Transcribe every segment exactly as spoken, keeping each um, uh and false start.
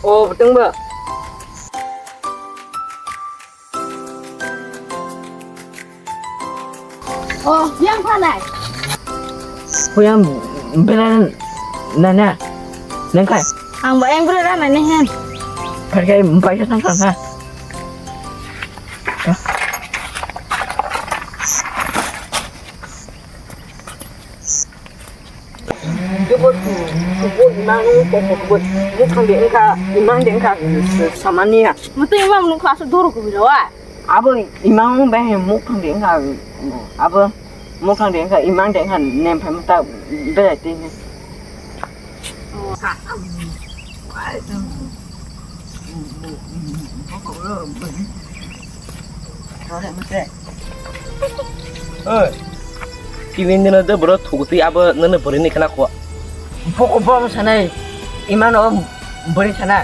O, bwtwng ba. O, yang phanai. Kuyang bela nana. Nengkai. Ang ba yang bela nana hen. Pakai pakai sang sang ha. Kebo tu, kebo imang koko kebo mukhang de engka, imang de engka samania. Mutu imang nung kelas doro kubi lawa. Abo imang bai mukhang de engka, abo mukhang de engka, imang de engka nem pai muta berai te ne. Oi, tini dino de boro thugutwi abo nono bwrwini khna kho. Boko bom sanai, imano bwrwi sanai.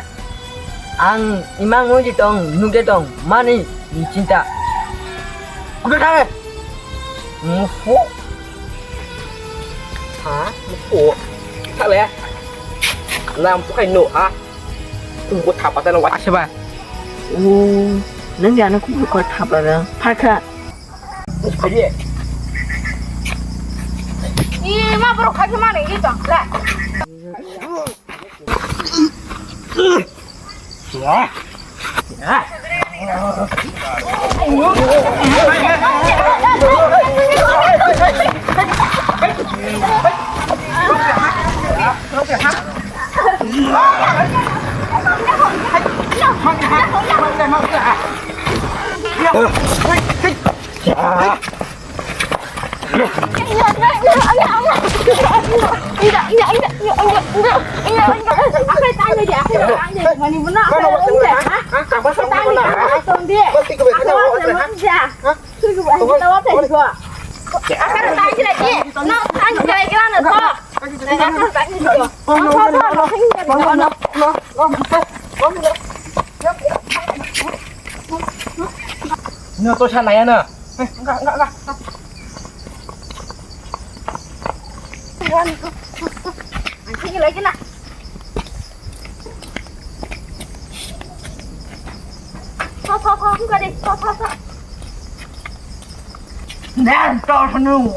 Ang imang nungji tong, nungde tong, mani ni chinta. Kuda thang. Mufu. Ha? Mufu. Thale. Nam pukai no ha. Kungko thapa tano wa. Asaba. O, nang ya na kungko thapa da. Phaka. Aye. Ih, ma borok khai khe mani ri tong. Le. No to sana ya na. Enggak, enggak, enggak. Ang sige lagi na. Tho, tho, tho, ang gari, tho, tho, tho. Nah, tho, tho, nung.